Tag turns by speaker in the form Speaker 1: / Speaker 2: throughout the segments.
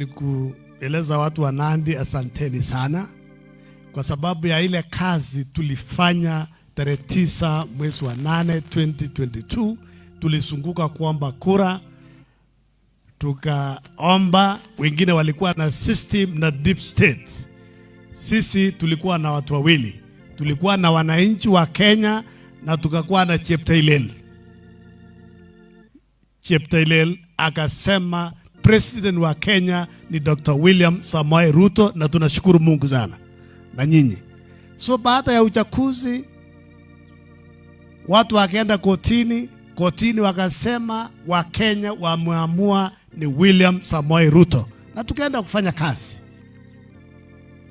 Speaker 1: Ni kueleza watu wa Nandi asanteni sana kwa sababu ya ile kazi tulifanya tarehe 9 mwezi wa 8 2022. Tulizunguka kuomba kura, tukaomba. Wengine walikuwa na system na deep state. Sisi tulikuwa na watu wawili, tulikuwa na wananchi wa Kenya na tukakuwa na Cheptailel. Cheptailel akasema president wa Kenya ni Dr. William Samoei Ruto, na tunashukuru Mungu sana na nyinyi. So baada ya uchaguzi watu wakaenda kotini, kotini wakasema Wakenya wameamua ni William Samoei Ruto, na tukaenda kufanya kazi,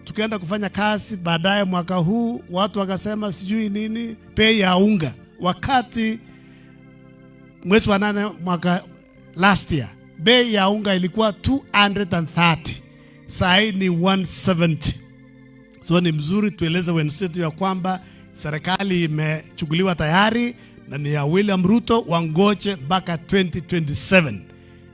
Speaker 1: tukaenda kufanya kazi. Baadaye mwaka huu watu wakasema sijui nini bei ya unga, wakati mwezi wa 8 mwaka last year bei ya unga ilikuwa 230, saa hii ni 170. So ni mzuri tueleze wenzetu ya kwamba serikali imechukuliwa tayari na ni ya William Ruto, wangoje mpaka 2027.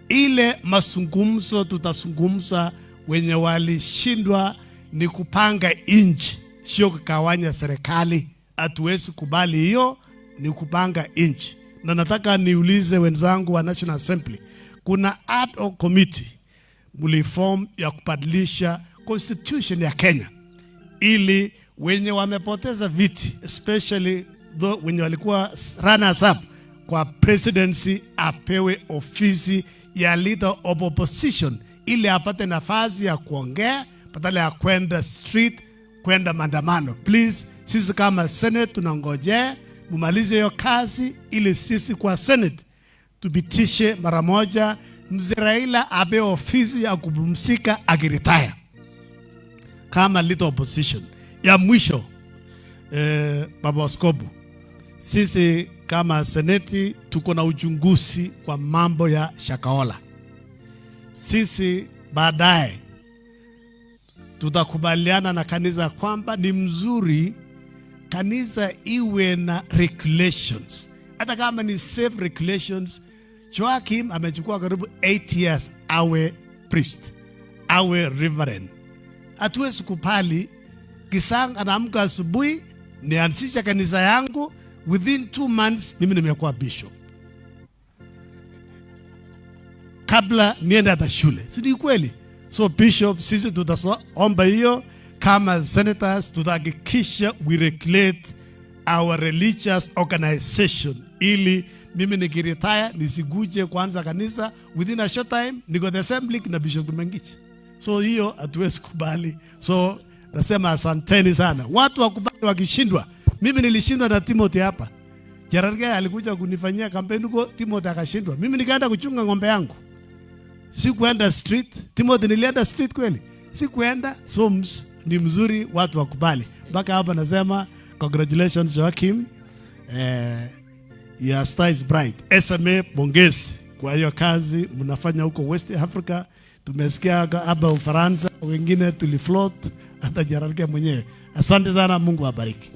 Speaker 1: Ile mazungumzo tutazungumza, wenye walishindwa ni kupanga nchi, sio kugawanya serikali. Hatuwezi kubali hiyo, ni kupanga nchi. Na nataka niulize wenzangu wa National Assembly, kuna ad hoc committee mliform ya kubadilisha constitution ya Kenya ili wenye wamepoteza viti, especially the wenye walikuwa runners up kwa presidency, apewe ofisi ya leader of opposition ili apate nafasi ya kuongea badala ya kwenda street, kwenda maandamano. Please, sisi kama Senate tunangojea mumalize hiyo kazi ili sisi kwa Senate tupitishe mara moja mzee Raila apewe ofisi ya kupumzika akiretire kama leader opposition. Ya mwisho, Baba Askofu, sisi kama seneti tuko na uchunguzi kwa mambo ya Shakahola. Sisi baadaye tutakubaliana na kanisa kwamba ni mzuri kanisa iwe na regulations, hata kama ni safe regulations. Joakim amechukua karibu 8 years awe priest, awe reverend. Hatuwezi kubali Kisang anaamka asubuhi, nianzisha kanisa yangu, within 2 months mimi nimekuwa bishop, kabla niende hata shule, si ni kweli? So bishop, sisi tutaomba hiyo kama senators, tutahakikisha we regulate our religious organization ili mimi nikiretire nisikuje kuanza kanisa, within a short time niko the assembly na Bishop Kimengich. So hiyo hatuwezi kubali. So nasema asanteni sana. Watu wakubali wakishindwa. Mimi nilishindwa na Timothy hapa. Cherargei alikuja kunifanyia kampeni huko, Timothy akashindwa. Mimi nikaenda kuchunga ng'ombe yangu. Sikuenda street. Timothy, nilienda street kweli? Sikuenda. So ni mzuri watu wakubali. Mpaka hapa nasema congratulations, Joakim. Your star is bright. SMA, pongezi kwa hiyo kazi mnafanya huko West Africa. Tumesikia hapa Ufaransa, wengine tulifloat, hata Cherargei mwenyewe. Asante sana, Mungu awabariki.